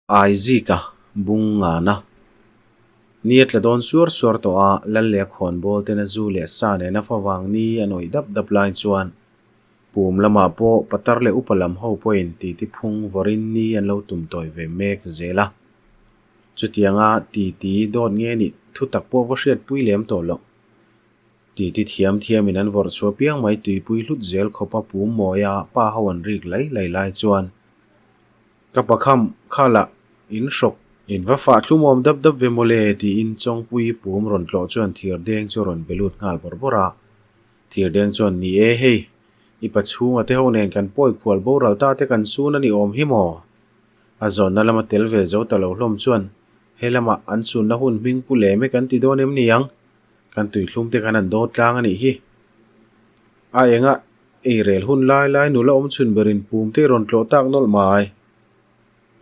Aizika bung ngana. Ni a tla dawn suar suar tawh a, Lal leh a khawnbawl ten a zu leh sa nena favang ni an awih dap dap lai chuan pum lamah pawh patar leh upa lam ho pawhin titi phung vawrin ni an lo tum tawi ve mek zel a. Chutianga titi dawt nge nih thu tak pawh va hriatpui lem tawh loh. Titi thiam thiamin an vawrh chhuah piang mai tuipui hlut zel khawpa pum mawia pa ho an rik lai lai lai chuan Ka pakham khalah in hrawk. In va fah thlumawm dap dap ve mawle tiin Chawngpuii pum rawn tlawh chuan thirdeng chu rawn be lut nghal bawrh bawrh a. Thirdeng chuan ni e hei, i pa chhunga te ho nen kan pawi khual boral ta te kan sun a ni awm hi maw? A zawnna lama tel ve zo ta lo hlawm chuan he lamah an sunna hun hming pu lem e kan ti dawn em ni ang? Kan tuithlum te khan an dawt tlang a nih hi. A engah Ei rel hun lai lai nula awm chhun berin pum te rawn tlawh tak nawlh mai.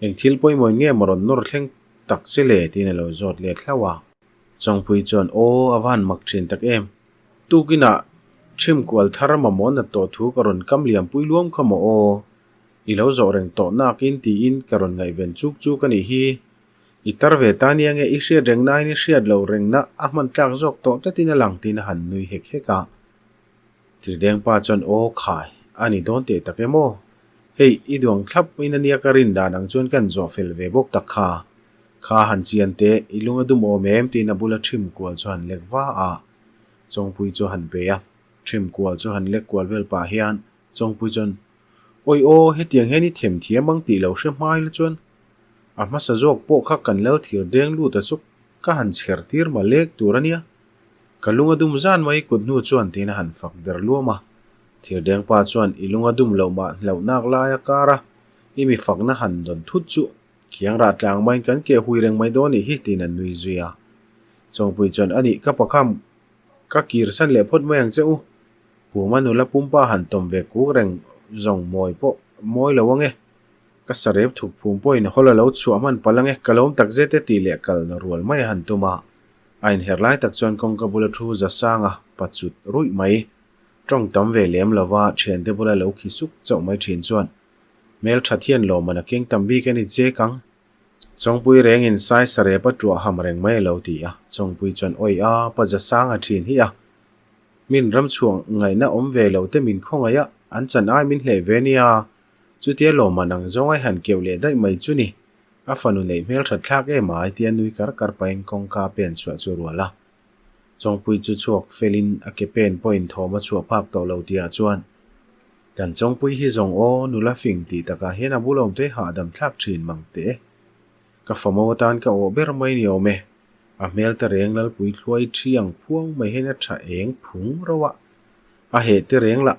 Eng thil pawimawin nge maw rawn nawr thleng tak che le tiin a lo zawt let hlauh a. Chawngpui chuan aw a va han mak thin tak em. Tukinah ṭhim kual thar mamawh nat tawh thu ka rawn kam liam pui luam kha maw aw. I lo zawh reng tawh nakin tiin ka rawn ngaihven chuk chuk a nih hi. I tar ve ta nia nge i hriat reng nain i hriat loh rengna a hman tlak zawk tawh tlatin a lang tiin a han nui hek hek a. Tirdeng pa chuan aw khai a ni dawn teh tak em aw? Hei i duang thlap in ania ka rin dan ang chuan kan zawh fel ve bawk tak kha. Kha han chian teh i lung a dum awm em tiin a bula ṭhim kual chu han lek va a, Chawngpui chu han pe a. Ṭhim kual chu han lek kual vel pah hian Chawngpui chuan Awi aw hetiang hian i them thiam ang tih lo hre hmai la chuan a hmasa zawk pawh kha kan lal thir deng lut a chu ka han chher tir ma lek tur ania. Ka lung a dum zan mai kut hnu chuan tiin a han fak der luam a. Thirdeng pa chuan i lung a dum loh mah hlauh nak lai a kar a, i mi fakna han dawn thut chu khiang rah tlang maiin kan keh hui reng mai dawn nih hi tiin a nui zui a. Chawngpui chuan a nih ka pakham ka kir san leh phawt mai ang che u. Puma nula pumpa han tawm ve kuk reng zawng mawi pawh mawi lo ange. Ka sarep thuk phum pawhin hawl a lo chhuah hman palh ange ka lawm tak zet e tih leh kal rual mai a han tum a. A inher lai tak chuan kawngka bula thu za sang a, pa chut ruih mai. Tawng tam ve lem lova thiante bula lo khi suk chauh mai thin chuan hmeltha thian lawmman a keng tam bik a ni chek ang. Chawngpui rengin sai sarep a tuah ham reng mai a lo ti a, Chawngpui chuan awi a, pa za sang a thin hi a. Min ramchhuak ngaihna awm ve lo te min khawngaih a, an chan ai min hleh ve nia. Chutia lawmman ang zawng ai han keuh leh daih mai chu ni. A fanu neih hmel that thlak em ai tia nui kar kar pahin kawngka pen chhuah chu rual a. Chawngpui chu chhuak felin a ke pen pawhin thawm a chhuah phak tawh lo tihah chuan kan Chawngpui hi zawng aw nula fing tih takah hian a bulawm te hahdam thlak thin mang teh e. Ka famo atan ka awh ber mai ni awm e. A hmel te reng Lalpui thluai thi ang phuang mai hian a tha eng phung rauh a. A heh te reng lah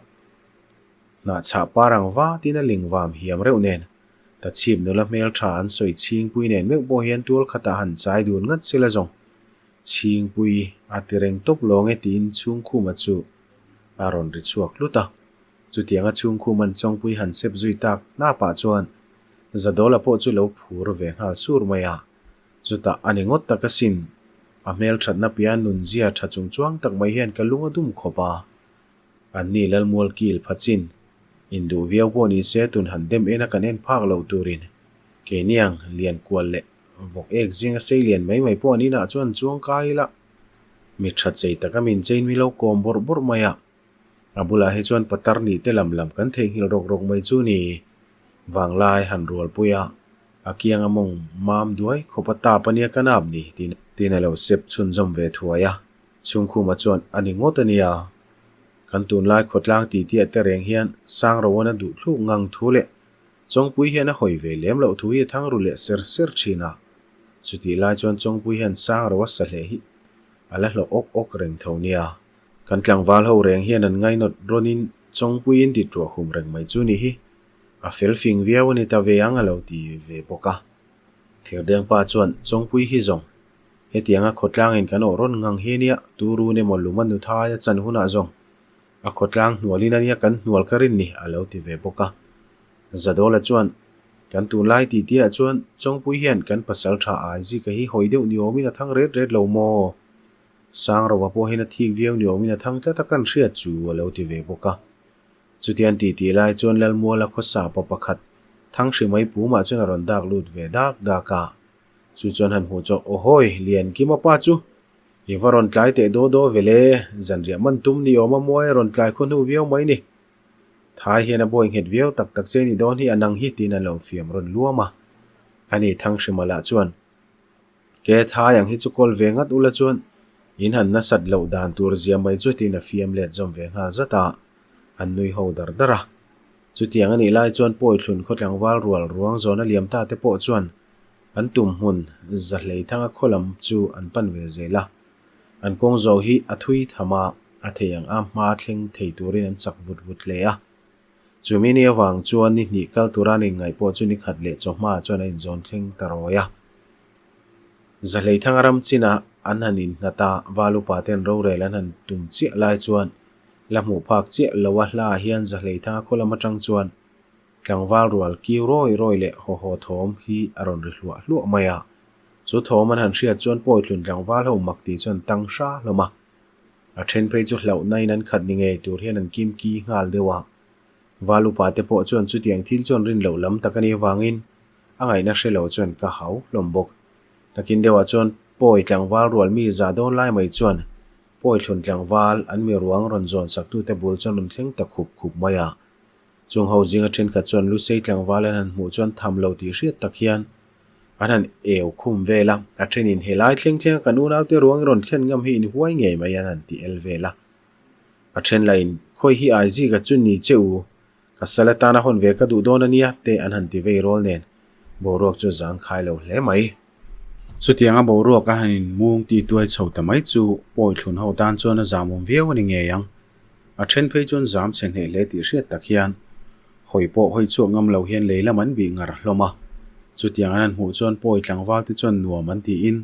hnahchhah par ang vatin a ling vam hiam reuh nen. Tachhip nula hmel tha an sawi Chhingpui nen meuh pawh hian tual khatah han chai dun ngat sela zawng. Chhingpui a ti reng tawp lawng e tiin Chhungkhuma chu a rawn ri chhuak hlut a. Chutianga Chhungkhuma'n Chawngpui han sep zui tak hnapah chuan Zadawla pawh chu lo phur ve nghal sur mai a. Chutah a ni ngawt tak asin. A hmel thatna piah nunzia tha chung chuang tak mai hian ka lung a dum khawp a. An ni Lalmual kil phachin induh viau pawh ni se tun han dem ena kan en phak loh turin keiniang lian kual leh vawk ek zinga sei lian mai mai pawh an inah chuan chuang kai ila mi tha chei taka min chein mi lo kawm bawrh bawrh mai a. A bulah hi chuan patar nih te lam lam kan theihnghilh rawk rawk mai chu ni vanglai han rualpui a, a kianga mawng mam duai khawpa tap ania ka nap ni tiin a lo sep chhunzawm ve thuai a. Chhungkhuma chuan a ni ngawt a nia. Kan tunlai khawtlang titiah te reng hian Sangroan a duh thluk ngang thu leh Chawngpui hian a hawi ve lem loh thu hi a thang ru leh ser ser thin a. Chutih lai chuan Chawngpui hian Sangro a sa hleh hi a la hlawh awk awk reng tho nia. Kan tlangval ho reng hian an ngainawt rawnin Chawngpuiin ti tuah hum reng mai chu ni hi. A fel fing viau a ni ta ve ang a lo ti ve bawk a. Thirdeng pa chuan Chawngpui hi zawng Hetianga khawtlangin kan awh rawn ngang hi ania, tu run emaw luma nuthai a chan hunah zawng a khawtlang hnualin ania kan hnual ka rin ni a lo ti ve bawk a. Zadawla chuan, Kan tunlai titiah chuan Chawngpui hian kan pasal tha Aizika hi hawi deuh ni awmin a thang ret ret lo maw? Sangrova pawh hian a thik viau ni awmin a thang tlat a kan hriat chu a lo ti ve bawk a. Chutiang titi lai chuan Lalmuala khawsa pa pakhat. Thanghrima pumah chuan a rawn dak lut ve dak dak a. Chu chuan han hmuh chuan, Awhawi, Liankima pa chu i va rawn tlai teh daw daw ve le, zanriah man tum ni awm a muai a rawn tlai khaw hnu viau mai ni. Thai hian a buai nghet viau tak tak che ni dawn hi a nang hi tiin an lo fiam rawn luam a. Ani Thanghrima lah chuan, Ke thai ang hi chu kawl ve ngat ula chuan in han nasat loh dan tur zia mai chu tiin a fiam let zawm ve nghal zat a, an nui ho dar dar a. Chutiang a nih lai chuan Pawithlun khaw tlangval rual ruang zawna liam ta te pawh chuan an tum hmun Zahleithanga khaw lam chu an pan ve zel a. An kawng zawh hi a thui tham a, a thei ang a hma thleng thei turin an chak vut vut hle a. Chumi ni avang chuan ni hnih kal tura an inngaih pawh chu ni khat leh chawhma chuan a inzawn thleng ta rawi a. Zahleithanga ram chinah an han innghat a, val upa ten rorel an han tum chiah lai chuan la hmuh phak chiah lo a hla ah hian Zahleithanga khaw lam atang chuan tlangval rual kiu rawi rawi leh haw haw thawm hi a rawn ri hluah hluah mai a. Chu thawm an han hriat chuan Pawitlun tlangval ho mak tih chuan tang hra hlawm a. A then phei chu hlauhna in an khat ni ngei tur hian an kim ki nghal deuh a. Val upa te pawh chuan chutiang thil chuan rin loh lam tak a nih avangin a ngaihna hre lo chuan ka hau hlawm bawk. Nakin deuhah chuan Pawi tlangval rual mi za dawn lai mai chuan Pawi thlun tlangval an mi ruang rawn zawn saktute bul chuan rawn thleng ta khup khup mai a. Chung ho zinga thenkhat chuan Lusei tlangval an han hmuh chuan tham lo tih hriat tak hian an han eu khum vel a, a thenin helai thleng thlenga kan unaute ruang i rawn thlen ngam hi in huai ngei mai an han ti el vel a. A then lahin khawi hi Aizika chu ni che u, ka sal atana hawn ve ka duh dawn a nia te an han ti vei rawl nen boruak chu zang khai lo hle mai. Chutianga boruak a han in mung ti tuai chho ta mai chu pawi thlun ho tan chuan a zamawm viau a ni ngei ang. A then phei chuan zam chhe hneh hle tih hriat tak hian hawi pawh hawi chhuak ngam lo hian lei lam an bih ngar hlawm a. Chutiang an han hmuh chuan pawi tlangval te chuan nuam an tiin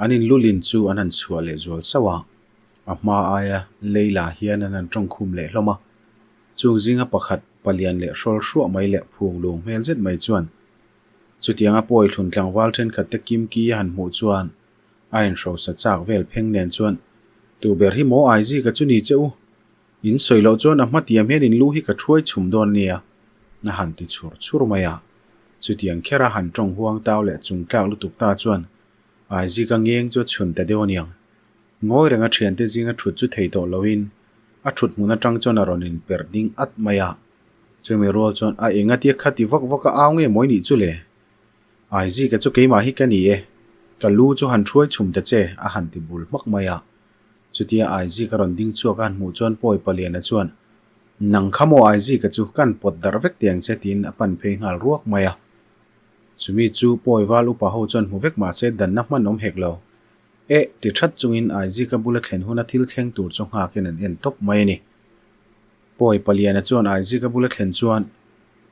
an in lulin chu an han chhuah leh zual sauh a. A hma aia lei lah hian an han tawng khum leh hlawm a. Chung zinga pakhat palian leh hrawl hruah mai leh phung lung hmel zet mai chuan chutianga pawi thlun tlangval thenkhat te kim ki a han hmuh chuan A inhrosa chak vel pheng nen chuan, Tu ber hi maw Aizika chu ni che u? In sawi loh chuan a hmatiam hian in lu hi ka thuai chhum dawn nia, a han ti chhur chhur mai a. Chutiang khera han tawng huang tau leh chung tlak lutuk ta chuan Aizika ngeng chu a chhun ta deuh aniang. Ngawi renga thiante zinga thut chu thei tawh loin a thut hmun atang chuan a rawn inperh ding at mai a. Chumi rual chuan a engatia khati vak vak a au nge mawi nih chu le? Aizika chu keimah hi ka ni e, ka lu chu han hruai chhum ta che, a han ti bul hmak mai a. Chutia Aizika rawn ding chhuak a han hmuh chuan Pawi Paliana chuan, Nang kha maw Aizika chu kan pawt darh vek teh ang che tiin a pan phei nghal ruak mai a. Chumi chu Pawi val upa ho chuan hmu vek mah se danna hman awm hek lo. Eh, ti that chungin Aizika bula thlen huna thil thleng tur chu nghakin an en tawp mai a ni. Pawi Paliana chuan Aizika bula thlen chuan,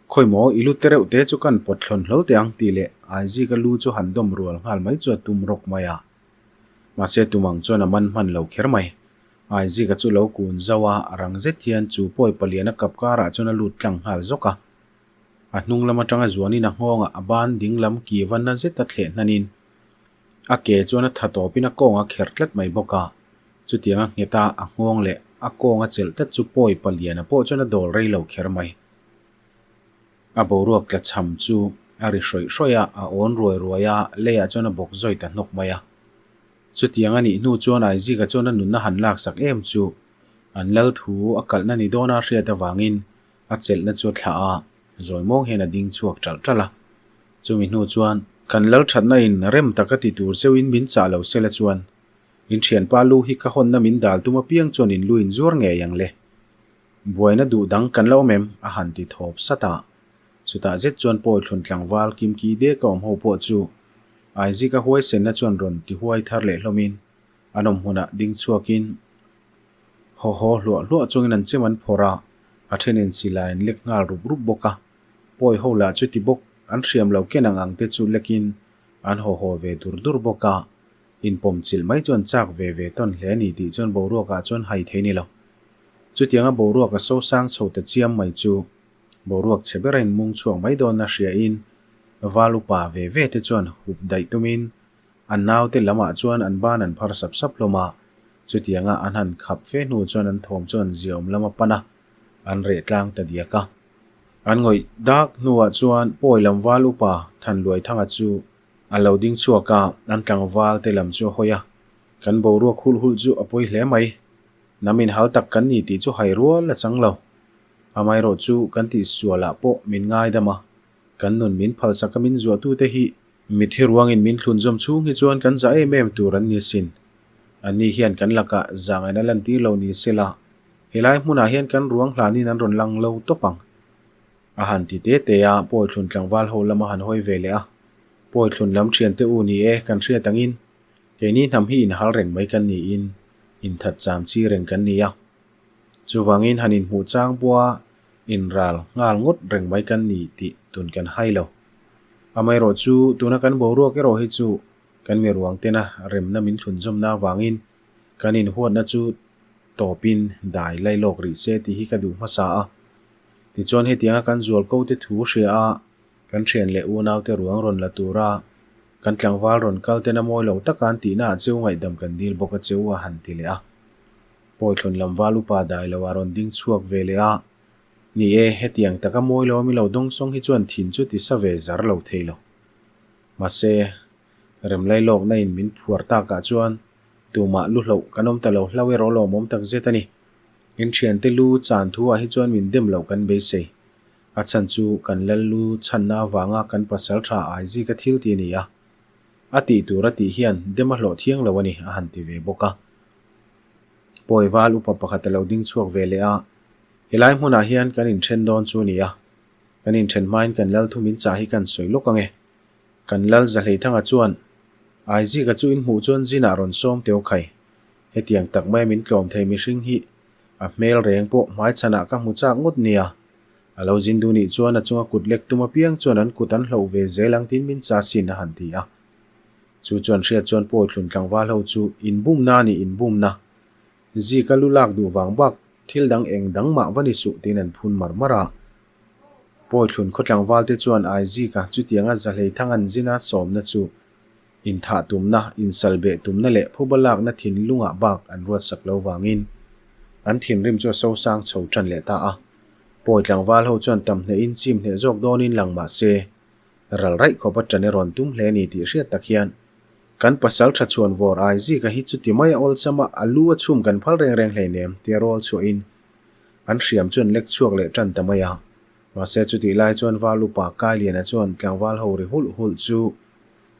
Khawi maw, i lu te reuh te chu kan pawt thlawn hlawl teh ang tih leh Aizika lu chu han dawm rual nghal mai chu a tum rawk mai a. Mahse tum ang chuan a man hman lo kher mai. Aizika chu lo kun zauh a, a rang zet hian chu Pawi Paliana kap karah chuan a lut tlang nghal zawk a. A hnung lam atanga zuanin a nghawngah a ban ding lam ki va na zet a thleh hnanin a ke chuan a tha tawpin a kawng a kherh tlat mai bawk a. Chutiang a nghet a, a nghawng leh a kawng a chelh tlat chu Pawi Paliana pawh chuan a dawl rei lo kher mai. A boruak tla chham chu a ri hrawih hrawih a, a awn ruai ruai a, leiah chuan a bawk zawi ta hnawk mai a. Chutiang a nih hnu chuan Aizika chuan a nunna han laksak em chu an lal thu a kalhna ni dawna a hriat avangin a chelhna chu a thlah a, zawi mawng hian a ding chhuak ṭalh ṭalh a. Chumi hnu chuan, Kan lal ṭhatna in rem taka ti tur cheuhin min chah lo sela chuan in ṭhianpa lu hi ka hawnna min dal tum apiang chuan in lu in zuar ngei ang le. Buaina duh dang kan la awm em? a han ti thawp sat a. Chutah zet chuan Pawi thlun tlangval Kimki dek a awm ho pawh chu Aizika huaisenna chuan rawn ti huai thar leh hlawmin an awm hmunah ding chhuakin haw haw hluah hluah chungin an chem an phawrh a, a thenin silai an lek nghal rup rup bawk a. Pawi ho lah chu ti bawk an hriam lo ken ang ang te chu lekin an haw haw ve dur dur bawk a. Inpawm chilh mai chuan chak ve ve tawn hle a ni tih chuan boruakah chuan hai thei ni lo. Chutianga boruak a sosang chho ta chiam mai chu boruak chhe bera inmung chhuak mai dawn a hriain val upa ve ve te chuan hup daih tumin an naute lamah chuan an ban an phar sap sap hlawm a. Chutianga an han khap fe hnu chuan an thawm chuan ziaawm lam a pan a, an reh tlang ta diak a. An ngawih dak hnuah chuan Pawi lam val upa Thanluaithanga chu a lo ding chhuak a, an tlangval te lam chu a hawi a. Kan boruak hulh hulh chu a pawi hle mai. Hnam inhal tak kan ni tih chu hai rual a chang lo. Amaherawh chu kan tihsualah pawh min ngaidam a, kan nun min phalsak a min zuahtute hi Mitthi ruangin min thlunzawm chhung hi chuan kan za em em tur an ni sin. Anni hian kan lakah zangaina lantir lo ni se la, helai hmunah hian kan ruang hlanin an rawn lang lo tawp ang. A han ti te te a, Pawithlun tlangval ho lam a han hawi ve leh a. Pawithlun lam thiante u ni e, kan hriat angin keini hnam hi inhal reng mai kan niin inthat cham chi reng kan ni a. Chuvangin han inhmuh chang pawha inral nghal ngawt reng mai kan ni tih tun kan hai lo. Amaherawh chu tuna kan boruak erawh hi chu kan mi ruang tena remna min thlunzawmna avangin kan inhuatna chu tawpin dai lai lawk rih se tih hi ka duh hmasa a. Tichuan hetianga kan zual ko te thu hria a, kan thian leh unaute ruang rawn la tura kan tlangval rawn kal tena mawi lo taka an tihna ah cheu ngaihdam kan dil bawk a cheu a han ti leh a. Pawithlun lam val upa dai lo a rawn ding chhuak ve leh a. Ni e, hetiang taka mawi lo a mi lo dawngsawng hi chuan thin chu ti sa ve zar lo thei lo. Mahse, remlai lawkna in min phuar takah chuan tumah lu hloh kan awm ta lo hlau erawh lawmawm tak zet a ni. In thiante lu chan thu ah hi chuan min dem loh kan beisei. A chhan chu kan lal lu chhanna avanga kan pasal tha Aizika thil ti a ni a. A tih tur a tih hian dem a hlawh thiang lo a ni a han ti ve bawk a. Pawi val upa pakhat a lo ding chhuak ve leh a, Helai hmunah hian kan inthen dawn chu a ni a, kan inthen hmain kan lal thu min chah hi kan sawi lawk ang e. Kan lal Zahleithanga chuan, Aizika chu in hmuh chuan zinah rawn sawm teu khai. Hetiang tak maia min tlawm thei mihring hi a hmel reng pawh hmaichhanah ka hmu chak ngawt nia. A lo zin duh nih chuan a chunga kut lek tum apiang chuan an kut an hloh ve zel ang tiin min cha sin a han ti a. Chu chuan hriat chuan Pawithlun tlangval ho chu inbumna a ni inbumna. Zika lu lak duh vang bak thil dang eng dang mah va ni suh tiin an phun mar mar a. Pawithlun khaw tlangval te chuan Aizika chutianga Zahleithang an zina sawmna chu inthah tumna, insalbeh tumna leh phuba lakna thinlungah bak an ruatsak lo vangin an thinrim chu a sosang chho tan leh ta a. Pawi tlangval ho chuan tam hnehin chim hneh zawk dawnin lang mah se ral raih khawp a ṭan erawn tum hle ni tih hriat tak hian kan pasal ṭha chhuan vawr ai zika hi chuti mai a awlsam a, a lu a chhum kan phal reng reng hleinem tia rawl chhuahin an hriam chu an lek chhuak leh ṭan ta mai a. Mahse chutih lai chuan val upa Kailiana chuan tlangval ho ri hulh hulh chu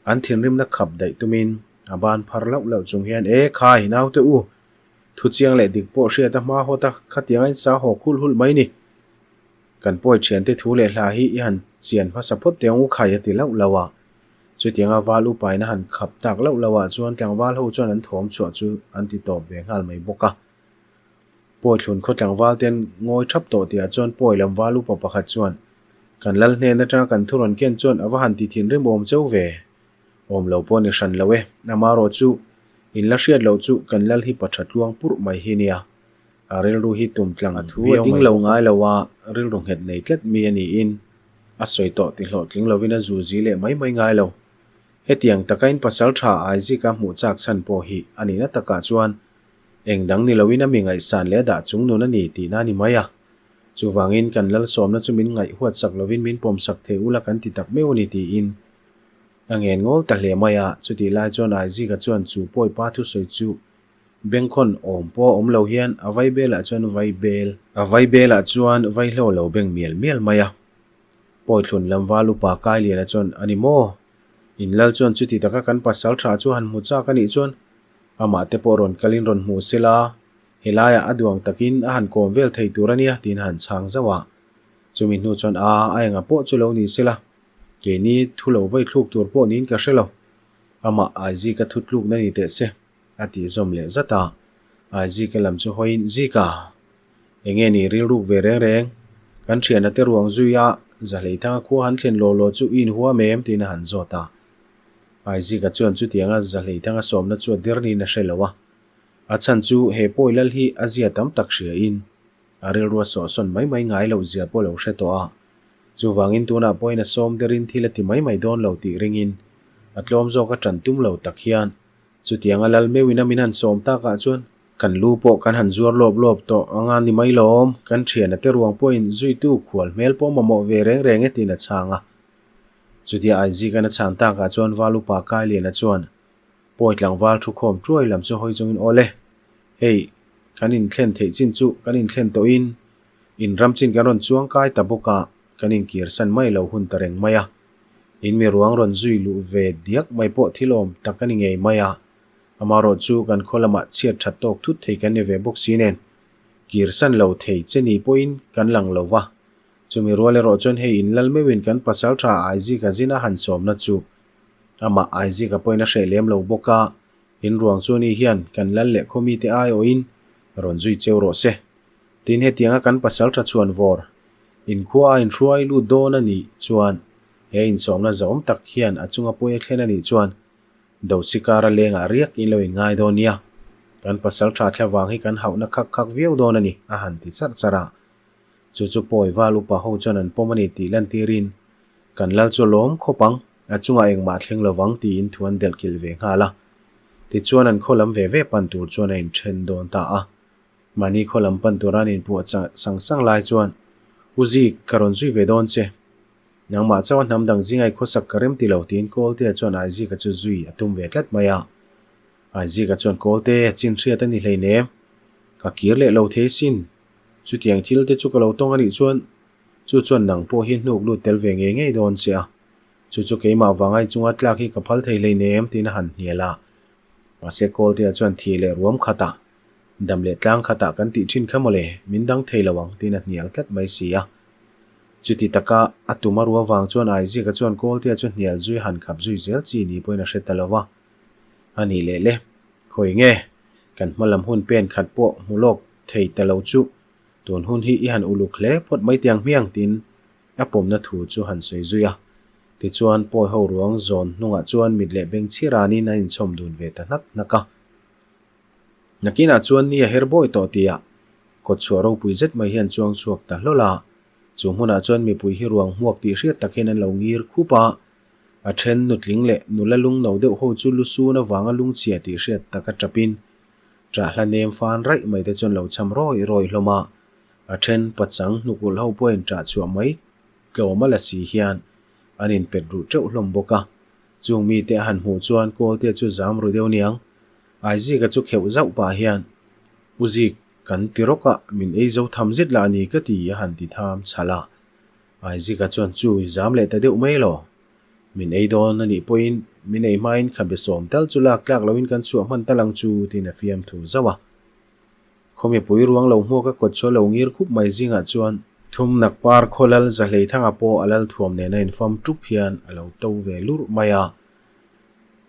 an thinrimna khap daih tumin a ban phar lauh lauh chung hian E khai naute u! Thu chiang leh dik pawh hriat a hma hawt a, khatiang a insa hawk hulh hulh mai ni. Kan pawi thiante thu leh hla hi i han chian hmasa phawt teh ang u khai a ti lauh lauh a. Chutianga val upain a han khap tak lauh lauh ah chuan tlangval ho chuan an thawm chhuah chu an ti tawp ve nghal mai bawk a. Pawi thlun khaw tlangval ten ngawi thap tawh tihah chuan pawi lam val upa pakhat chuan kan lal hnen atanga kan thu rawn ken chuan a va han ti thinrim awm cheu ve. Awm lo pawh ni hran lo e. Amaherawh chu in la hriat loh chu kan lal hi pa tha tluang purh mai hi nia. A rilru hi tum tlang a thu a ding lo ngai lo a, rilru nghet nei tlat mi a niin a sawi tawh ti hlawhtling lovin a zu zi leh mai mai ngai lo. Hetiang taka in pasal tha Isaac-a hmuh chak chhan pawh hi a nihna takah chuan eng dang ni loin a mi ngaihsan leh a dah chung nun a ni tihna a ni mai a. Chuvangin kan lalsawmna chu min ngaihhuat sak lovin min pawmsak thei ula kan ti tak meuh a ni tiin a ngen ngawl ta hle mai a. Chutih lai chuan Isaac-a chuan chu pawipa thusawi chu Bengkhawn awm pawh awm lo hian a vai belah chuan vai bel. A vai belah chuan vai hlo lo beng mial mial mai a. Pawithlun lam val upa Kailiana chuan, A ni maw? In lal chuan chuti taka kan pasal tha chu han hmu chak a nih chuan amah te pawh rawn kalin rawn hmu se la, helaiah a duang takin a han kawm vel thei tur a nia tiin a han chhang zauh a. Chumi hnu chuan, A, a enga pawh chu lo ni se la, keini thu lo vai thluk tur pawh niin ka hre lo. Amah Aizika thutlukna ni teh se. A tih zawm leh zat a. Aizika lam chu hawiin, Zika! Enge ni rilruk ve reng reng? Kan thiana te ruang zui a, Zahleithanga khua han thlen law law chu i inhuam em? tiin a han zawt a. Aizika chuan chutianga Zahleithanga sawmna chu a der niin a hre lo a. A chhan chu he pawi lal hi a zia tam tak hriain a rilrua sawhsawn mai mai ngai loh zia pawh lo hre tawh a. Chuvangin tunah pawhin a sawm derin thil a ti mai mai dawn lo tih ringin a tlawm zawk a ṭan tum lo tak hian Chutianga lal meuhin a min han sawm takah chuan. Kan lu pawh kan han zuar lawp lawp tawh anga ni mai lawm, kan thiana te ruang pawhin zuitu khual hmel pawh mamawh ve reng reng e tiin a chhang a. Chutia Aizika'n a chhan takah chuan Val upa Kailiana chuan Pawi tlangval thu khawm tuai lam chu hawi chungin aw le, hei kan inthlen theih chin chu kan inthlen tawhin in ram chin kan rawn chuang kai ta bawk a, kan inkirsan mai lo hun ta reng mai a. In mi ruang rawn zui luh ve diak mai pawh thil awm tak a ni ngei mai a. Amaherawh chu kan khaw lamah chhiat that tawk thut thei kan ni ve bawk si nen, kirsan lo thei che ni pawhin kan lang lo va. Chumi rual erawh chuan hei in lal meuhin kan pasal tha Aizika zin a han sawmna chu amah Aizika pawhin a hreh lem lo bawk a, in ruang chu ni hian kan lal leh khaw mite aiawhin rawn zui cheu rawh se. Tin hetianga kan pasal tha chhuan vawr inkhua a inhruai lut dawn a nih chuan he insawmna zahawm tak hian a chunga pawi a thlen a nih chuan Dosikara lengah riak in lo inngai dawn nia, kan pasal tha thla vang hi kan hauhna khak khak viau dawn a ni, a han ti charh charh a. Chu chu pawi val upa ho chuan an pawm a ni tih lantirin, Kan lal chu a lawm khawp ang, a chungah engmah a thleng lovang tiin thu an delh kilh ve nghal a. Tichuan an khaw lam ve ve pan tur chuan a inthen dawn ta a. Mahni khaw lam pan tura an inpuah sang sang lai chuan, U Zik, ka rawn zui ve dawn che. Nangmah chauh a hnam dang zingai khawsak ka rem ti lo tiin Kawltea chuan Aizika chu zui a tum ve tlat mai a. Aizika chuan Kawlte, chin hriat a ni hleinem. Ka kir leh lo thei sin. Chutiang thil te chu ka lo tawng a nih chuan chu chuan nang pawh hi hnuk lut tel ve ngei ngei dawn che a. Chu chu keimah vangai chunga tlak hi ka phal thei hleinem tiin a han hnial a. Mahse Kawltea chuan thi leh ruam khatah, dam leh tlang khatah kan tih thin kha mawle, min dang thei lo ang tiin a hnial tlat mai si a. Chuti taka a tum a ruah vang chuan Aizika chuan Kawltea chu hnial zui han khap zui zel chi ni pawhin a hre ta lo va. A nih leh le, khawi nge? Kan hma lam hun pen khat pawh hmu lawk thei ta lo chu tun hun hi i han uluk hle phawt mai tiang hmiang tiin a pawmna thu chu han sawi zui a. Tichuan pawi ho ruang zawn hnungah chuan mit leh beng chhi ranin an inchhawm dun ve ta hnak hnak a. Nakinah chuan ni a her bawi tawh tihah kawtchhuah ropui zet mai hian chuang chhuak ta hlawl a. Chu hmunah chuan mipui hi ruang hmuak tih hriat tak hian an lo ngir khup a. A then nutling leh nula lungno deuh ho chu lusun avanga lungchhia tih hriat taka tapin ṭah hla nem fan raih mai te chuan lo cham rawi rawi hlawm a. A then pachang hnukulh ho pawhin ṭah chhuah mai tlawm a la si hian an inpet ruh ṭeuh hlawm bawk a. Chung mite a han hmuh chuan Kawlte chu zam ru deuh niang. Aizika chu kheuh zauh pah hian, U Zik, kan ti rawk a, min ei zo tham zet lah a ni ka ti a han ti tham chhalh a. Aizika chuan chu i zam leh ta deuh mai lo. Min ei dawn a nih pawhin min ei hmain khabe sawm tal chu lak tlak loin kan chhuah hman tal ang chu tiin a fiam thu zauh a. Khaw mipui ruang lo hmuak a kawt chu a lo ngir khup mai zingah chuan Thumnak par khaw lal Zahleithanga pawh a lal thuam nena infam tup hian a lo to ve lurh mai a.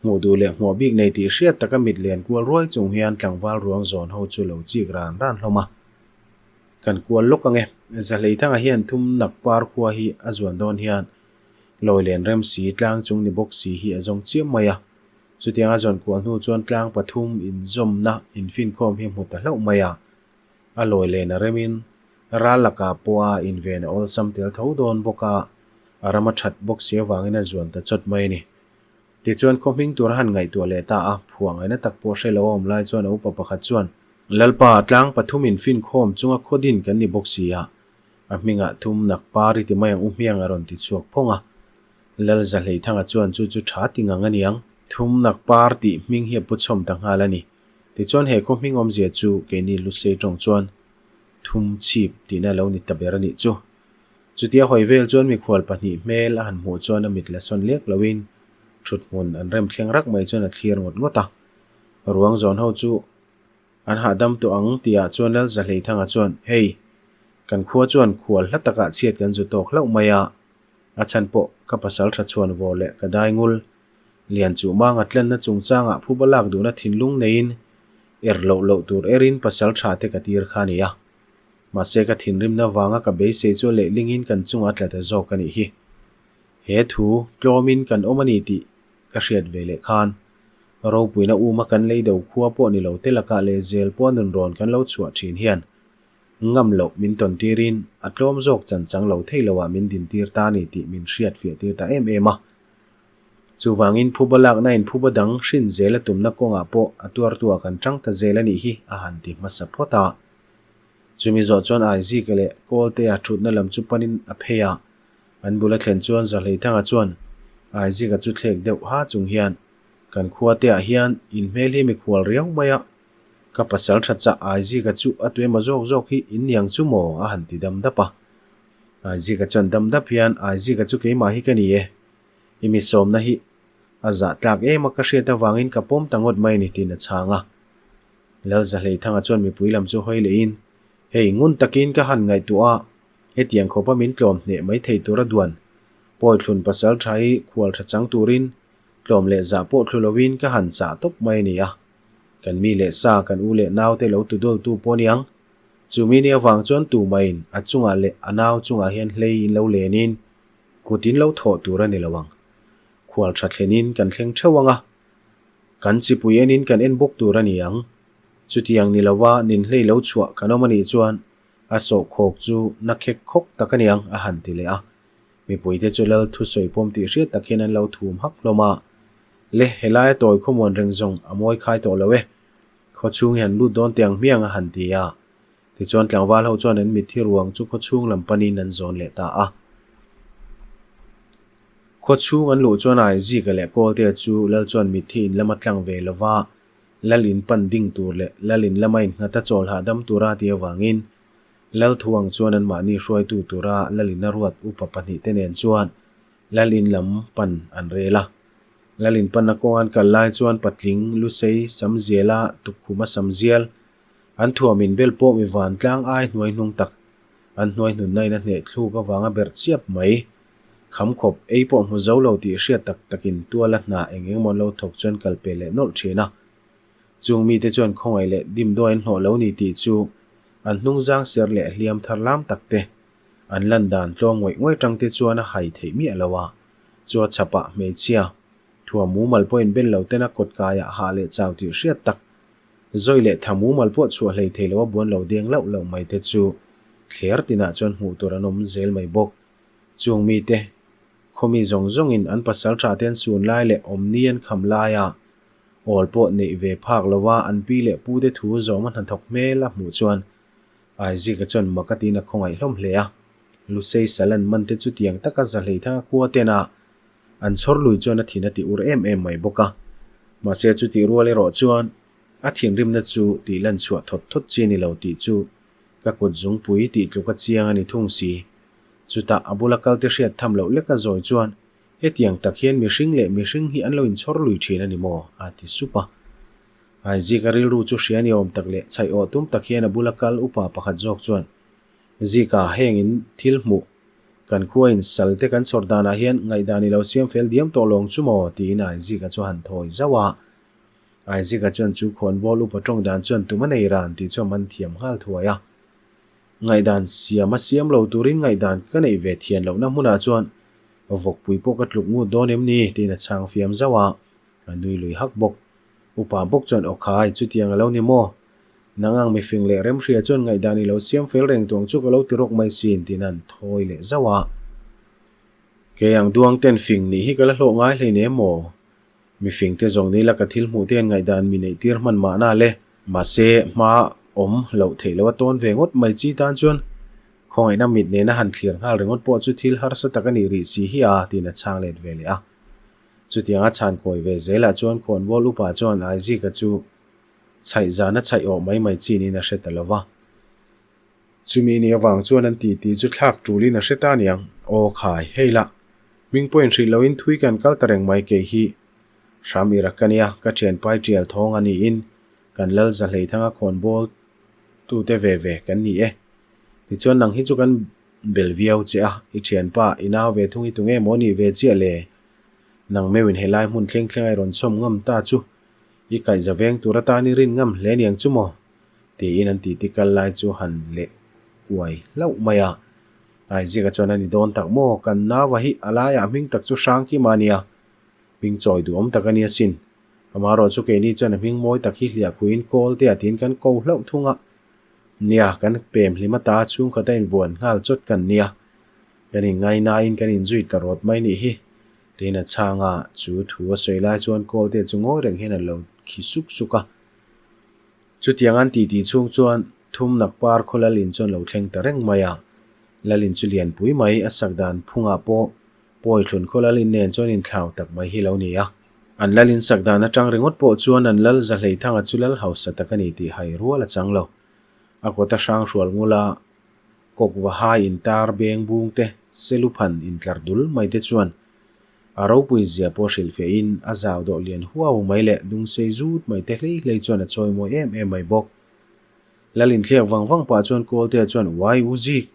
Hmuh duh leh hmuah bik nei tih hriat taka mit lian kual ruai chung hian tlangval ruang zawn ho chu lo chik ran ran hlawm a. Kan kual lawk ang e, Zahleithanga hian Thumnak par khua hi a zuan dawn hian lawi len rem si tlang chung ni bawk si hi a zawng chiam mai a. Chutiang a zawn kual hnu chuan tlang pathum inzawmna infinkhawm hi a hmu ta hlauh mai a. A lawi len a remin ral lakah pawh a inven a awlsam tel tho dawn bawk a, a ram a that bawk si avangin a zuan ta chawt mai a ni. Tichuan khaw hming tur a han ngaihtuah leh ta a, phuah ngaihna tak pawh hre lo a awm lai chuan a upa pakhat chuan, Lalpa, tlang pathum infinkhawm chunga khaw din kan ni bawk si a, a hmingah thum nak par i ti mai ang u hmiang a rawn ti chhuak phawng a. Lal Zahleithanga chuan chu chu tha ti ngang a niang. Thum nak par tih hming hi a pu chhawm ta nghal a ni. Tichuan he khaw hming awmzia chu keini Lusei tawng chuan thum chhip tihna lo ni ta ber a nih chu. Chutia hawi vel chuan mikhual pahnih hmel a han hmuh chuan a mit la sawn lek loin thut hmun an rem thleng rak mai chuan a thlir ngawt ngawt a. Ruang zawn ho chu an hahdam tawh ang tihah chuan Lal Zahleithanga chuan, Hei, kan khua chuan khual hla takah chhiat kan zu tawk hlauh mai a, a chhan pawh ka pasal tha chhuan vawr leh ka dai ngul lian chu manga tlenna chungchangah phuba lak duhna thinlung neiin er loh loh tur erin pasal tha te ka tir kha a ni a. Mahse ka thinrimna vanga ka beisei chu lehlingin kan chungah tla ta zawk a nih hi. He thu tlawmin kan awm a ni tih ka hriat ve leh khan ropuina uma kan lei do khua pawh ni lo te lakah leh zel pawh nun rawn kan lo chhuah thin hian ngam loh min tawn tirin a tlawm zawk chan chang lo thei loah min din tir ta a ni tih min hriat fiah tir ta em em a. Chuvangin phuba lakna in phuba dang hrin zel a tumna kawngah pawh a tuartuah kan tang ta zel a nih hi a han ti hmasa phawt a. Chumi zawh chuan Aizika leh Kawltea thutna lam chu panin a phei a. An bul a thlen chuan Zahleithanga chuan Aizika chu thlek deuh ha chung hian, Kan khuateah hian in hmel hi mikhual riau mai a, ka pasal tha chah Aizika chu a tuemaw zawk zawk hi in niang chu maw? a han ti dam dap a. Aizika chuan dam dap hian, Aizika chu keimah hi ka ni e. I mi sawmna hi a zah tlak em a ka hriat avangin ka pawm ta ngawt mai a ni tiin a chhang a. Lal Zahleithanga chuan mipui lam chu hawi lehin, Hei, ngun takin ka han ngaihtuah a, hetiang khawpa min tlawm hneh mai thei tura duan Pawithlun pasal tha hi khual tha chang turin tlawm leh zah pawh thlu loin ka han chah tawp mai a ni a. Kan mi leh sa, kan u leh naute lo tudawltu pawh niang. Chumi ni avang chuan tumahin a chungah leh a nau chungah hian hlei in lo lenin kut in lo thawh tur a ni lo ang. Khual tha thlenin kan thleng theuh ang a, kan chipui enin kan en bawk tur a ni ang. Chutiang ni lova ninhlei lo chhuah kan awm a nih chuan a sawhkhawk chu na khek khawk tak a ni ang a han ti leh a. Mipuite chu lal thusawi pawm tih hriat tak hian an lo thum hak hlawm a. Le, helaia tawi khawmuan reng zawng a mawi khai tawh lo e. Khaw chhung hi an lut dawn teh ang hmiang a han ti a. Tichuan tlangval ho chuan an mitthi ruang chu khaw chhung lam panin an zawn leh ta a. Khaw chhung an luh chuan Aizika leh Kawltea chu lal chuan mitthi in lama tlang ve lova lal in pan ding tur leh lal in lama innghat a chawl hahdam tura tih avangin Lal thuang chuan anmahni hruaitu tura lal in a ruat upa pahnihte nen chuan lal in lam pan an rel a. Lal in panna kawng an kal lai chuan patling, lusei, samziala, tukkhuma samzial, an thuam in bel pawh mi vantlang ai hnuai hnung tak, an hnuai hnunna in a hneh thluk avanga berh chiap mai. Kham khawp ei pawh hmu zo lo tih hriat tak takin tuala hna eng eng emaw an lo thawk chuan kal pe leh nawlh thin a. Chung mite chuan khawngaih leh dimdawi an hlawh lo ni tih chu an hnungzang ser leh hliam thar lam tak te, an lan dan tlawm ngawih ngawih tang te chuan a hai theih miah lo a. Chu a chhapah hmeichhia, thuam mumal pawh inbel lo tena kawt kaiah hah leh chau tih hriat tak, zawi leh tha mumal pawh chhuah hlei thei lo a buan lo deng lauh lauh mai te chu thler tinah chuan hmuh tur an awm zel mai bawk. Chung mite, khawmi zawng zawngin an pasal tha te an sun lai leh awmni an kham laia Awl pawh neih ve phak lova an pi leh pu te thu zawm a hnathawk hmel a hmuh chuan Aizika chuan mak a tiin a khawngaih hlawm hle a. Lusei sal an man te chu tiang taka Zahleithanga khua tena an chhawr lui chuan a thin a ti ur em em mai bawk a. Mahse chutih rual erawh chuan a thinrimna chu tih lan chhuah thawt thawt chi a ni lo tih chu ka kut zungpui tih tluk a chiang a ni thung si. Chutah a bula kal te hriat tham loh leka zawi chuan Hetiang tak hian mihring leh mihring hi an lo inchhawr lui thin a ni maw? a ti sup a. Aizika rilru chu hria ni awm tak leh chhaih awh tum tak hian a bula kal upa pakhat zawk chuan, Zika, heng in thil hmuh, kan khua in sal te kan chhawr danah hian ngaihdan i lo siam fel diam tawh lawng chu maw? tiin Aizika chu a han thawi zauh a. Aizika chuan chu khawnbawl upa tawng dan chuan tum a nei ran tih chu a man thiam nghal thuai a. Ngaihdan siam a siam lo turin ngaihdan ka neih ve thian lohna hmunah chuan vawkpui pawh ka tluk ngut dawn em ni? tiin a chhang fiam zauh a, a nui lui hak bawk. Upa bawk chuan aw khai, chutiang a lo ni maw? Nang ang mifing leh remhria chuan ngaihdan i lo siam fel reng tuang chu ka lo ti rawk mai sin tiin an thawi leh zauh a. Kei ang duang ten fing nih hi ka la hlawh ngai hleinem maw? Mifing te zawng ni la ka thil hmuh te hian ngaihdan mi neih tir hman mahna le. Mahse, hma awm loh theih loh a tawn ve ngawt mai chi tan chuan khawngaihna mit nena han thlir nghal ringawt pawh chu thil harsa tak a nih rih si hi a, tiin a chhang let ve leh a. Chutianga chhan kawi ve zelah chuan khawnbawl upa chuan Aizika chu chhaih zana chhaih awh mai mai chi niin a hre ta lo va. Chumi ni avang chuan an titi chu thlak tulin a hre ta aniang. Aw khai, hei lah. Hming pawhin hrilh loin thui kan kal ta reng mai kei hi. Hram i rak ka nia, ka thianpai tial thawng a niin kan lal za hleithanga khawnbawl tute ve ve kan ni e. Tichuan nang hi chu kan bel viau che a, i thianpa i nau ve thung hi tunge maw nih ve chiah le? Nang meuhin helai hmun thleng thleng a i rawn chhawm ngam ta chu i kaihza veng tur atan i rin ngam hle niang chu maw? Tiin an titi kal lai chu han leh kuai hlauh mai a. Aizika chuan a ni dawn tak maw? Kan nauva hi a laiah hming tak chu Hrangkima a nia. Hming chawi duhawm tak a nia sin. Amaherawh chu keini chuan a hming mawi tak hi hliah khuiin kawl te ah tiin kan ko hlauh thung a. Nia, kan pem hlim ata chhungkhat a invuan nghal chawt kan nia. Kan inngai nain kan inzui ta rawt mai nih hi. Tiin a chhang a, chu thu a sawi lai chuan Kawlte chu ngawi reng hian a lo khi suk suk a. Chutiang an titi chhung chuan Thumnak par khaw Lalin chuan lo thleng ta reng mai a. Lalin chu lianpui mai a sak dan phungah pawh Pawithlun khaw Lalin nen chuan inthlau tak mai hi lo ni a. An Lalin sak dan atang ringawt pawh chuan an Lal Zahleithanga chu Lal hausa tak a ni tih hai rual a chang lo. A kawta hrang hrual ngula kawk va hai intar beng bung te seluphan intlar dul mai te chuan a ropui zia pawh hrilh feh in a zau dawh lian huau mai leh dungsei zut mai te hlei hlei chuan a chawi mawi em em mai bawk. Lal inthliak vang vang pah chuan Kawltea chuan Uai u zik!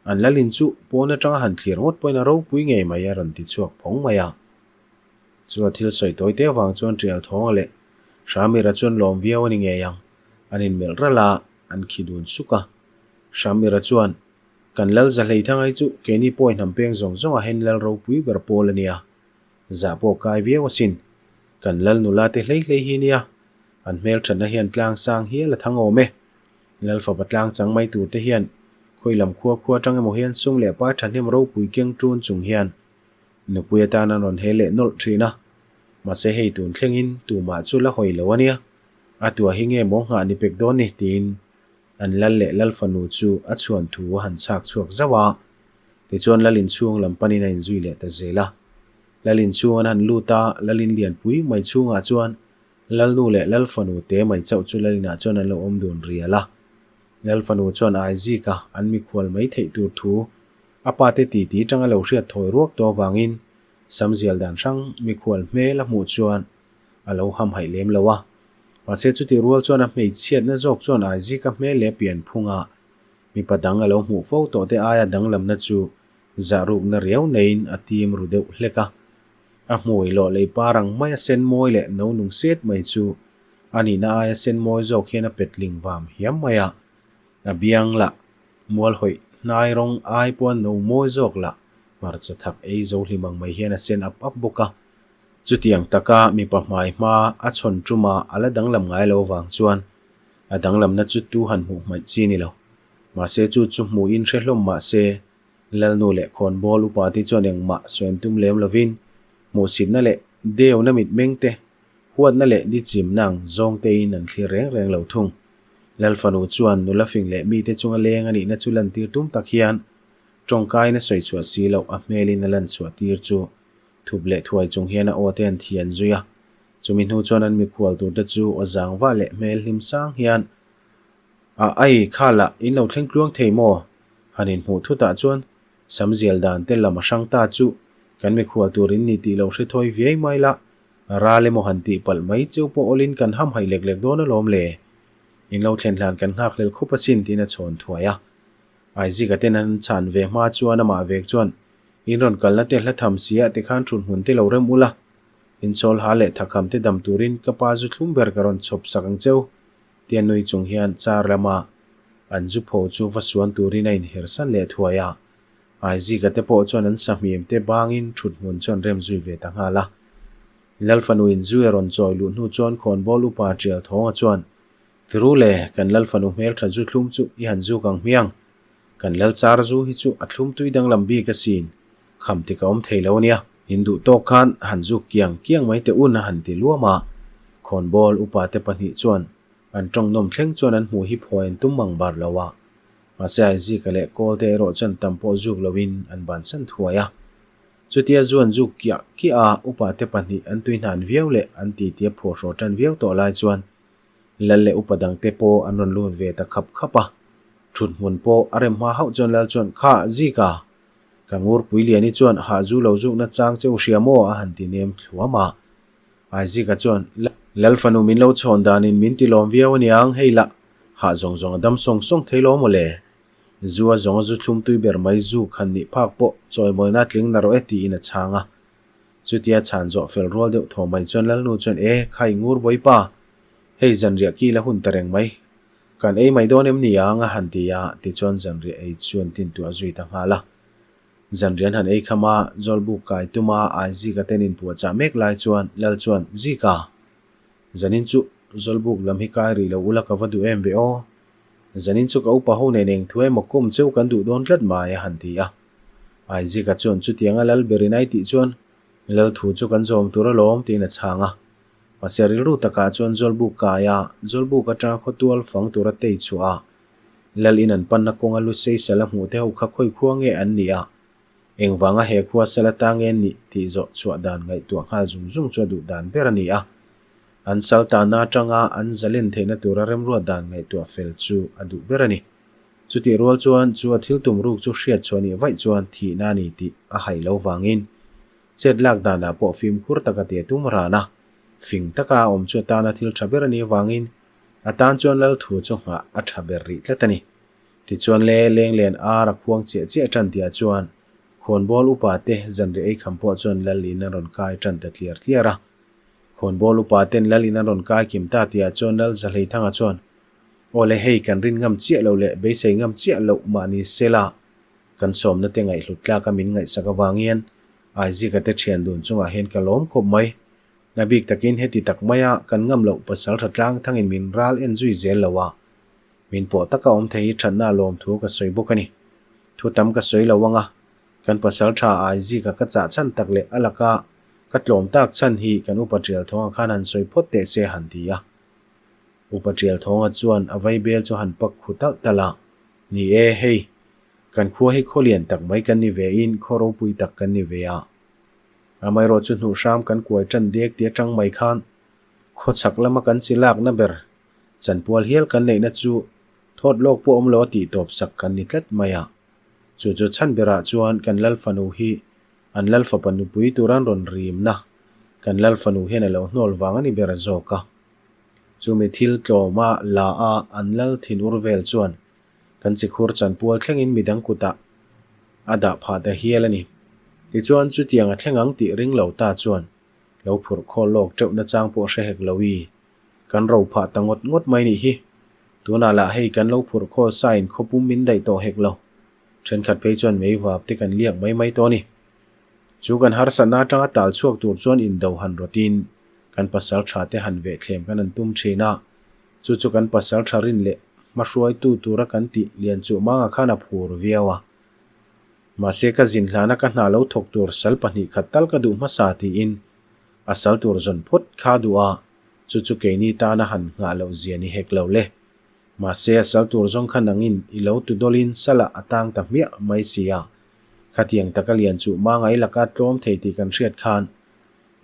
An lal in chu pawn atanga han thlir ngawt pawhin a ropui ngei mai a rawn ti chhuak phawng mai a. Chu a thil sawi tawi te avang chuan Tial Thawnga leh Hramira chuan lawm viau a ni ngei ang. An inmelh ralh a, an khi dun suk a. Hramira chuan, Kan lal za hlei thang ai chu keini pawi hnam peng zawng zawng ah hian lal ropui ber pawl a nia. Zah pawh kai viau asin. Kan lal nula te hlei hlei hi nia. An hmel thatna hian tlang sang hial a thang awm e. Lal fapa tlang chang mai tur te hian khawi lam khua khua atang emaw hian sum leh pa thahnem ropui keng tun chung hian nupui atan an rawn he leh nawlh thin a. Mahse hei tun thlengin tumah chu la hawi lo a nia. A tua hi nge maw nghah ni pek dawn ni tiin An lal leh lal fanu chu a chhuan thu a han chhak chhuak zauh a, tichuan lal inchhung lam panin a inzui leh ta zel a. Lal inchhung an han lut a, lal in lianpui mai chhungah chuan lalnu leh lal fanu te mai chauh chu lal inah chuan an lo awm dun rial a. Lal fanu chuan Aizika an mikhual mai theih tur thu a pa te titi tanga lo hriat thawi ruak tawh avangin samzial dan hrang mikhual hmel a hmuh chuan a lo hamhaih lem lo a. Mahse chutih rual chuan a hmeichhiatna zawk chuan Aizika hmel leh pianphunga mipa dang a lo hmuh fo tawh te aia danglamna chu zah rukna riau neiin a tim ru deuh hlek a. A hmui lawh lei par ang maia sen mawi leh no nung set mai chu a nihna aia sen mawi zawk hian a petling vam hiam mai a. A biang lah mual hawih hnai rawng ai pawh no mawi zawk lah hmarcha thak ei zo hlim ang mai hian a sen ap ap bawk a. Chutiang taka mipa hmai hma a chhawn ṭuma a la danglam ngai lo vang chuan a danglamna chu tu han hmuh hmaih chi ni lo. Mahse chu chu hmuhin hre hlawm mah se, Lalnu leh khawnbawl upa te chuan engmah sawi tum lem lovin hmuhsitna leh deuna mitmeng te, huatna leh dichimna ang zawng tein an thlir reng reng lo thung. Lalfanu chuan nula fing leh mite chunga leng a nihna chu lantir tum tak hian tawngkaina sawi chhuah si loh a hmelin a lan chhuah tir chu Thup leh thuai chung hian a aw te an thian zui a, chumi hnu chuan an mikhual tur te chu aw zang vah leh hmel hlim sang hian, A ai, kha lah, in lo thleng tluang thei maw? Han inhmuh thutah chuan Samzial dan te lam a hrang ta chu kan mikhual tur in ni tih lo hre thawi viai mai la, ral emaw han tih palh mai cheu pawh awlin kan hamhaih lek lek dawn alawm le. In lo thlen hlan kan nghakhlel khup asin tiin a chhawn thuai a. Aizika ten an chhan ve hma chuan amah vek chuan In rawn kalna te hla tham si ah te khan thut hmun te lo rem ula, inchawl ha leh thakham te dam turin ka pa zu thlum ber ka rawn chhawp sak ang cheu, tia nui chung hian car lama an zu pho chu va suan turin a inher san leh thuai a. Aizika te pawh chuan an sahmim te bangin thut hmun chu an rem zui ve ta nghal a. Lalfanu in zui a rawn chawi luh hnu chuan khawnbawl upa Tial Thawnga chuan, Tiru le, kan Lalfanu hmeltha zu thlum chu i han zuk ang hmiang, Kan lal char zu hi chu a thlum tui danglam bik asin, kham tik a awm thei lo ania. In duh tawk khan han zuk kiang kiang mai teh un a han ti luam a, khawnbawl upa te pahnih chuan an tawng nawm thleng chuan an hmuh hi phawi an tum mang bar lo a, mahse Aizika leh Kawl te erawh chuan tam pawh zuk loin an bansan thuai a. Chutia zu an zuk kiah kiah a, upa te pahnih an tui hnan viau leh an titi a phuahhraw tan viau tawh lai chuan Lal leh upa dangte pawh an rawn lut ve ta khap khap a. Thut hmun pawh a rem hma hauh chuan Lal chuan, Kha, Zika! Ka Ngurpui Liani chuan hah zu lo zukna chang che u hria maw? a han ti nem thluam a. Aizika chuan, Lal fanu min lo chhawn danin min ti lawm viau aniang, hei lah, hah zawng zawng a dam sawng sawng thei lo maw le? Zu a zawng a zu thlum tui ber mai zu khan nih phak pawh chawimawina tling na rawh e tiin a chhang a. Chutia chhan zawh fel rual deuh thaw mai chuan Lalnu chuan, E, khai Ngurbawipa, hei zanriah kil a hun ta reng mai. Kan ei mai dawn em ni ang a han ti a, tichuan zanriah ei chu an tintuah zui ta nghal a. Zanriah an han ei kham a, Zawlbuk kai tuma Aizika ten inpuahchah mek lai chuan Lal chuan, Zika! Zanin chu Zawlbuk lam hi kai rih lo ula ka va duh em ve aw. Zanin chu ka upa ho nen eng thu emaw kawm cheu kan duh dawn tlat mai a han ti a. Aizika chuan chutianga Lal ber in ai tih chuan. Lal thu chu kan zawm tur alawm tiin a chhang a. Mahse rilru takah chuan Zawlbuk kaia Zawlbuk atanga khawtual fang tura tei chhuah a, Lal in an panna kawnga Lusei sal a hmuh te ho kha khawi khua nge an nih a, engvanga he khua sal ata nge nih tih zawh chhuah dan ngaihtuah nghal zung zung chu a duh dan ber a ni a. An sal tahna atanga an zalen theihna tura remruat dan ngaihtuah fel chu a duh ber a ni. Chutih rual chuan chu a thil tum ruk chu hriat chhuah nih vaih chuan thihna a ni tih a haih lo vangin chet lak danah pawh fimkhur taka ti a tum ran a, fing taka a awm chu atana thil tha ber a nih avangin a tan chuan lal thu chu nghah a tha ber rih tlat a ni. Tichuan le lenglen ar a khuang chiah chiah tan tihah chuan khawnbawl upa te zanriah ei kham pawh chuan lal in an rawn kai tan ta tliar tliar a. Khawnbawl upa ten lal in an rawn kai kim ta tihah chuan lal Zahleithanga chuan Aw le hei kan rin ngam chiah loh leh beisei ngam chiah loh mah ni sela kan sawmna te ngaihhlut tlaka min ngaihsak avangin Aizika te thian dun chungah hian ka lawm khawp mai. Na bik takin heti tak maia kan ngam loh pasal tha tlang thangin min ral en zui zel lo a, min pawh taka awm thei hi thatna lawm thu ka sawi bawk a ni. Thu tam ka sawi lo anga kan pasal tha Aizika ka chah chhan tak leh a laka ka tlawm tak chhan hi kan upa tial thawngah khan han sawi phawt teh se han ti a. Upa tial thawnga chuan a vaibel chu han pak khu talh talh a, Ni e, hei, kan khua hi khaw lian tak mai kan ni ve in khaw ropui tak kan ni ve a. Amaherawh chu hnuh hram kan kuai tan dek ti atang mai khan khaw chhak lama kan chi lakna ber chanpual hial kan neihna chu thawt lawk pawh awm lo a tih tawp sak kan ni tlat mai a. Chu chu chhan berah chuan kan lal fanu hi an lal fapa nupui turan rawn rimna kan lal fanu hian a lo hnawl vang a ni ber zawk a. Chumi thil tlawma la a an lal thinur vel chuan kan chikhur chanpual thlengin midang kutah a dah phah ta hial a ni. Tichuan chutiang a thleng ang tih ring lo ta chuan lo phurh khawl lawk teuh nachang pawh hre hek lo i kan ro phah ta ngawt ngawt mai nih hi. Tunah lah hei kan lo phurh khawl sa in khawpum min daih tawh hek lo. Thenkhat phei chuan meivap te kan liak mai mai tawh a ni. Chu kan harsatna atanga tal chhuak tur chuan indo han rawtin kan pasal tha te han vehthlem kan han tum thin a, chu chu kan pasal tha rin leh hmahruaitu tura kan tih lian chuh mangah khan a phur viau a. Mahse ka zin hlana ka hna lo thawk tur sal 2 khat tal ka duh hmasa tiin a sal tur zawn phawt kha duh a, chu chu keini tana han nghah loh zia ni hek lo le. Mahse a sal tur zawng kha nangin i lo tu dawlin salah a tang ta hmiah mai si a. Khatiang taka lian chu mangai laka tlawm thei tih kan hriat khan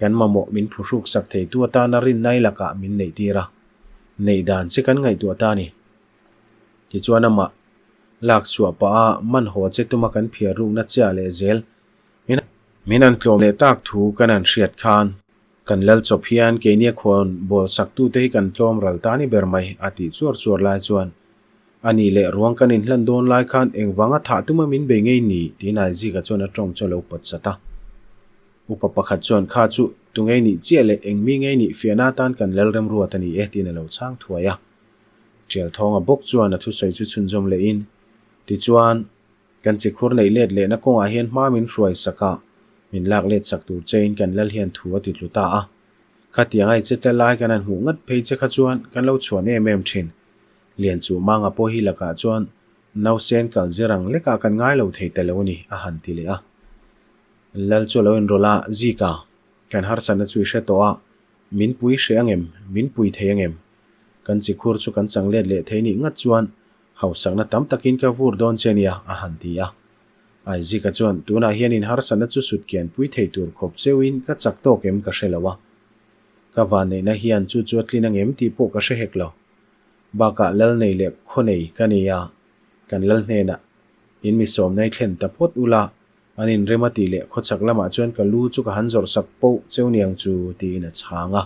kan mamawh min phuhruk sak theitu atana rinnai lakah min neih tir a, neih dan che kan ngaihtuah ta a ni. Tichuan amah lak chhuah pah a man haw che tuma kan phiar rukna chiah leh zel min min an tlawm leh tak thu kan han hriat khan kan lal chawp hian keini a khawn bawl saktute hi kan tlawm ral ta ni ber mai a tih chuar chuar lai chuan A nih leh ruang kan inhlan dawn lai khan engvanga thah tuma min bei ngei ni? tiin Aizika chuan a tawng chu a lo pawt sat a. Upa pakhat chuan kha chu tu ngei nih chiah leh eng mi ngei nih fiahna atan kan lal remruat a ni e tiin a lo chhang thuai a. Ṭialthawnga bawk chuan a thusawi chu chhunzawm lehin, Tichuan, kan chikhur neih let lehna kawngah hian hma min hruai sak a, min lak let sak tur chein kan lal hian thu a ti tlu ta a. Khatiang a i che tel lai kan han hmuh ngat phei che kha chuan kan lo chhuan em em ṭhin. Lian chu Manga pawh hi lakah chuan nausen kal zir ang lekah kan ngai lo thei ta lo a ni, a han ti leh a. Lal chu a lo inrawlh a, Zika, kan harsatna chu i hre tawh a, min pui hreh ang em, min pui thei ang em? Kan chikhur chu kan chang let leh thei nih ngat chuan hausakna tam takin ka vur dawn che nia, a han ti a. Ai Zika chuan, Tunah hian in harsatna chu sut kian pui thei tur khawp cheuhin ka chak tawk em ka hre lo a. Ka vanneihna hian chu chu a tlin ang em tih pawh ka hre hek lo. Bakah lal nei leh khaw nei ka nei a, kan lal hnenah in mi sawmna i thlen ta phawt ula, an inrem a tih leh khawchhak lamah chuan ka lu chu ka han zawrh sak poh cheu niang chu tiin a chhang a.